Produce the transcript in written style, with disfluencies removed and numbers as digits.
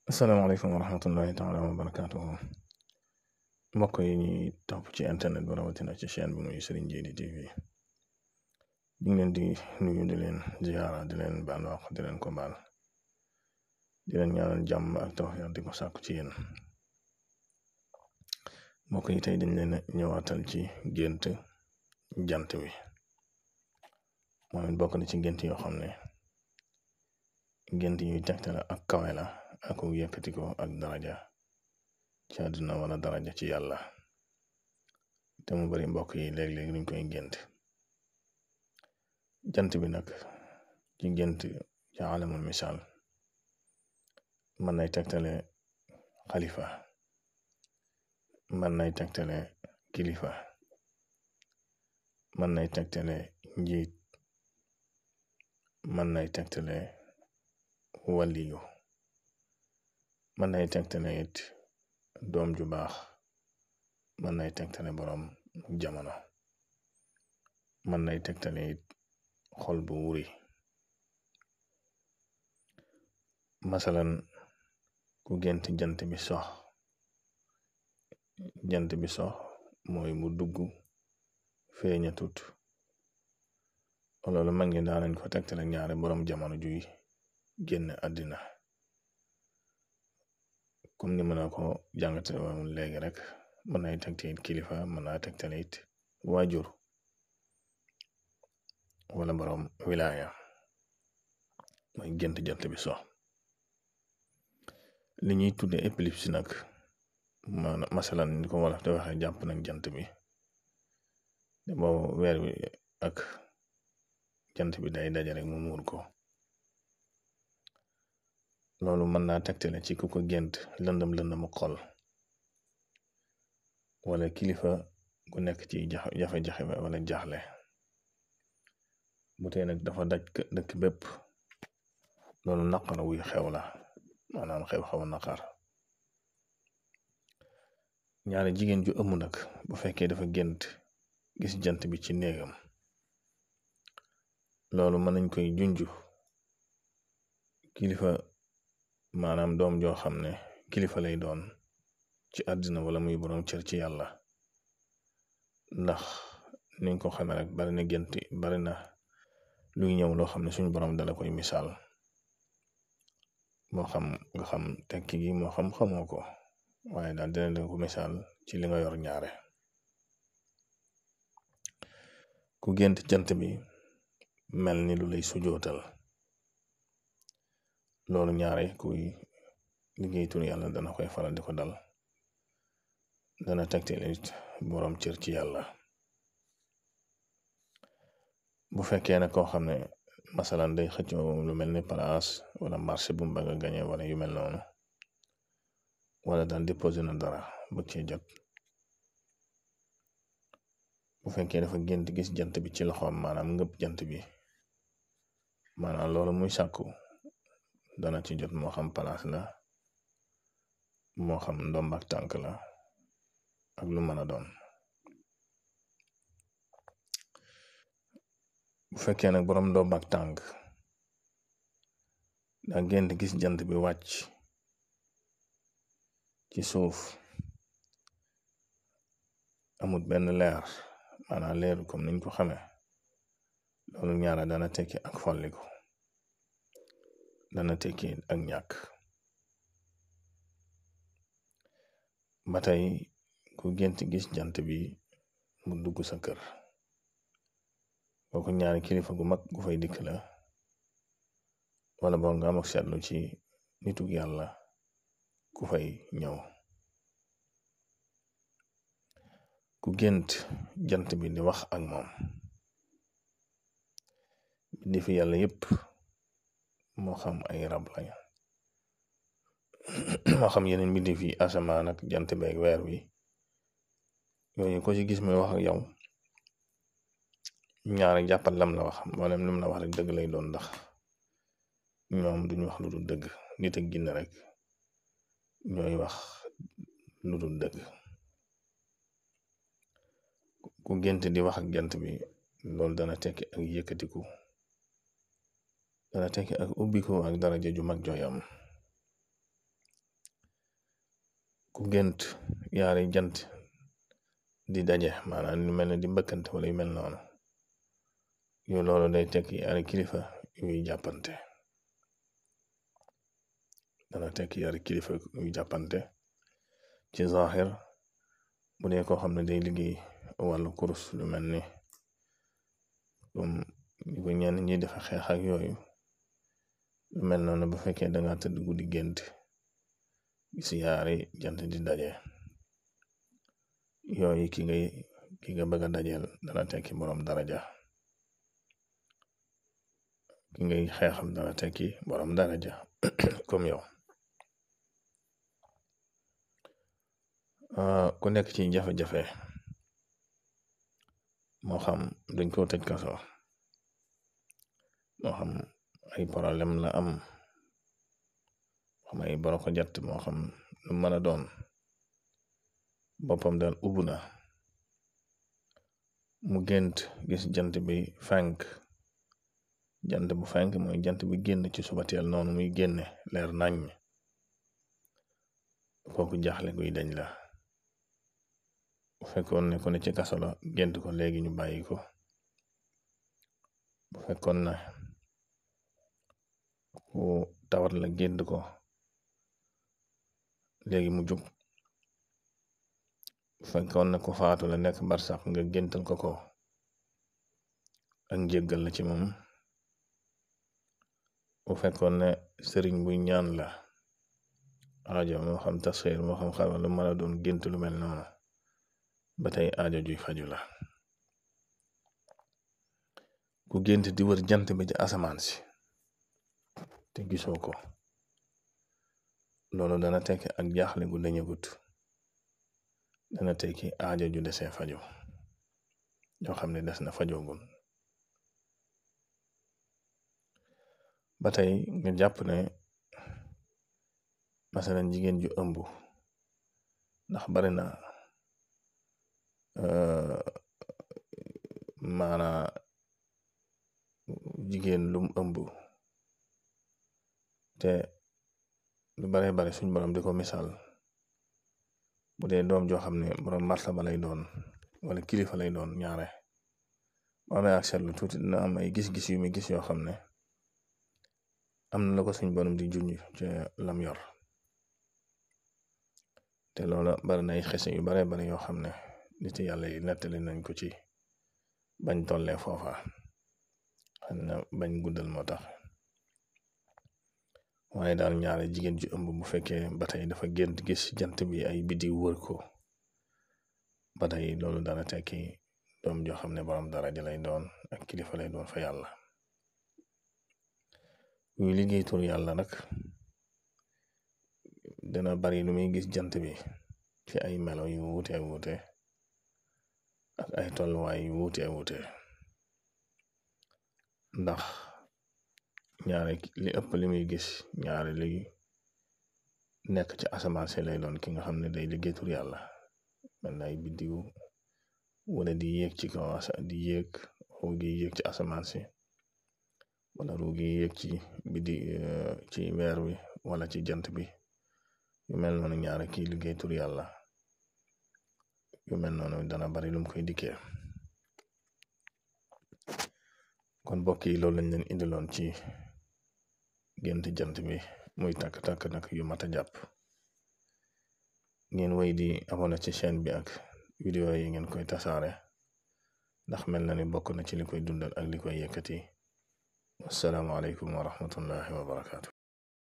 asalaamaaleykum wa rahmatullahi taala wa barakaatuhu mbokk yi ñuy topp ci internet bi rawatina ci chaîne bi muy Serigne Djily TV ñu ngi leen di nuyu di leen ziyaara di leen baal wax di leen ko baal di leen ñaanal jàmm ak tawfiq di ko sàkku ci yéen mbokk yi tey dañ leen ñëwaatal ci gént jant bi moom it bokk na ci gént yoo xam ne gént yuy tegtale ak kawe la ak yëkkati ko ak daraja ci àdduna wala daraja ci yàlla te mu bari mbokk yi léeg-léeg luñ koy gént jant bi nag ci gént ci alamul misaal mën nay tegtale xalifa mën nay tegtale kilifa mën nay tegtale njiit mën nay tegtale waliyu mën nay tegtale it doom ju baax mën nay tegtale borom jamono mën nay tegtale it xol bu wuri masalan ku gént jant bi sox mooy mu dugg feeñatut loolu mag ñi daanañ ko tegtale ñaare borom jamono juy génn àddina comme ni mën a ko jàngate woon léegi rek mën nay tegtale it kilifa mën naa tegtale it waajur wala borom wilaaya mooy gént jant bi sox li ñuy tudde éclipse nag masalan ni ko wolof te waxee jàpp nag jant bi te boobu weer bi ak jant bi day daje rek mu muur ko loolu mën naa tegtale ci ku ko gént lëndëm xol wala kilifa gu nekk ci jafe-jafe wala jaaxle bu tee nag dafa daj dëkk bépp loolu naqar wuy xew la maanaam xew naqar ñaari jigéen ju ëmb nag bu fekkee dafa gént gis jant bi ci néegam loolu mën nañ koy junju kilifa maanaam doom joo xam ne kilifa lay doon ci àddina wala muy borom cër ci yàlla ndax niñ ko xamee rek bari na gént bari na luy ñëw loo xam ne suñu borom dala koy misaal moo xam nga xam tekki gi moo xam xamoo ko waaye daal dina la ko misaal ci li nga yor ñaare ku gént jant bi mel ni lu lay sujootal loolu ñaare kuy liggéey tur yàlla dana koy faral di ko dal dana tegtal it borom cër ci yàlla bu fekkee nag koo xam ne masalan day xëccoo lu mel ni place wala marché bu mu bëgg a gañe wala yu mel noonu wala daan déposé na dara bëgg cee jot bu fekkee dafa gént gis jant bi ci loxoom maanaam ngëpp jant bi maanaam loolu muy sàkku dana ci jot moo xam place la moo xam ndomb ak tànk la ak lu mën a doon bu fekkee nag borom ndomb ak tànk daa gént gis jant bi wàcc ci suuf amut benn leer maanaam leeru comme niñ ko xamee loolu ñaara dana tekki ak folliku dana tekki ak ñàkk ba tey ku gént gis jant bi mu dugg sa kër kooku ñaari kilifa gu mag gu fay dikk la wala boo nga am ak seetlu ci nitug yàlla ku fay ñëw ku gént jant bi di wax ak moom di fi yàlla yépp moo xam ay rab lañu moo xam yeneen mbindi fi asamaan ak jant beeg weer wi yooyu ko ci gis muy wax ak yow ñaari jàppal lam la wax mboolem lim la wax rek dëgg lay doon ndax ñoom duñu wax lu dul dëgg nit ak ginne rek ñooy wax lu dul dëgg ku gént di wax ak jant bi loolu dana tekki ak yëkkatiku dana tekki ak ubbiku ak daraja ju mag jooyam ku gént yaari jant di daje maanaam lu mel ne di mbëkkante wala yu mel noonu yu loolu day tekki yaari kilifa yuy jàppante dana tekki yaari kilifa yuy jàppante ci zahir bu dee koo xam ne day liggéey wàllu kurus lu mel ni comme ni ko ñenn ñi dafa xeex ak yooyu lu mel noonu bu fekkee danga tëdd guddi gént gis yaari jant di daje yooyu ki nga bëgg a dajeel dana tekki borom daraja ki ngay xeexam dana tekki borom daraja comme yow ku nekk ci jafe-jafe moo xam dañ koo tëj kaso moo xam ay problème la am xam ay boro ko jatt moo xam lu mën a doon boppam daal ubbu na mu gént gis jant bi fenk jant bu fenk mooy jant bi génn ci subateel noonu muy génne leer nañ kooku jaaxle guy dañ la bu fekkoon ne ko ne ci kaso la gént ko léegi ñu bàyyi ko bu fekkoon na ku tawat la gént ko léegi mu jug bu fekkoon na ku faatu la nekk barsax nga géntal ko ak njéggal la ci moom bu fekkoon ne sëriñ buy ñaan la aajo moo xam tasxiir moo xam xamal lu mën a doon gént lu mel noonu ba tey aajo juy faju la ku gént di wër jant bi ci asamaan si te gisoo ko loolu dana tekki ak jaaxle gu dañagut dana tekki aajo ju desee faju yoo xam ne des na fajoogun ba tey nga jàpp ne masalan jigéen ju ëmb ndax bari na maana jigéen lum ëmb te lu bare bare suñ borom di ko misaal bu dee doom joo xam ne borom martaba lay doon wala kilifa lay doon ñaare ba amee ak seetlu tuuti dina am ay gis-gis yu muy gis yoo xam ne am na la ko suñ borom di junj ci lam yor te loola bari na ay xese yu bare bare yoo xam ne nit yàlla yi nettali nañ ko ci bañ tollee foofa xam na bañ guddal moo tax waaye daal ñaare jigéen ju ëmb bu fekkee ba tey dafa gént gis jant bi ay biddiw wër ko ba tey loolu dana tekki doom joo xam ne borom daraja lay doon ak kilifa lay doon fa yàlla ñuy liggéey tur yàlla nag dana bari lu muy gis jant bi ci ay melo yu wuute ak ay tolluwaay yu wuute ndax ñaare li ëpp li muy gis ñaare li nekk ci asamaan si lay doon ki nga xam ne day liggéey tur yàlla mel na ay biddiw wala di yéeg ci kaw di yéeg ruu gi yéeg ci asamaan si wala ruu gi yéeg ci ci weer wi wala ci jant bi yu mel noonu ñaare kii liggéey tur yàlla yu mel noonu dana bari lum koy dikkee kon mbokk yi loolu lañ leen indiloon ci gént jant bi muy tàkk-tàkk nag yu mat a jàpp ngeen wéy di abonné ci chaîne bi ak vidéo yi ngeen koy tasaare ndax mel na ni bokk na ci li koy dundal ak li koy yëkkati wassalaamu aleykum wa rahmatullahi wa barakaatu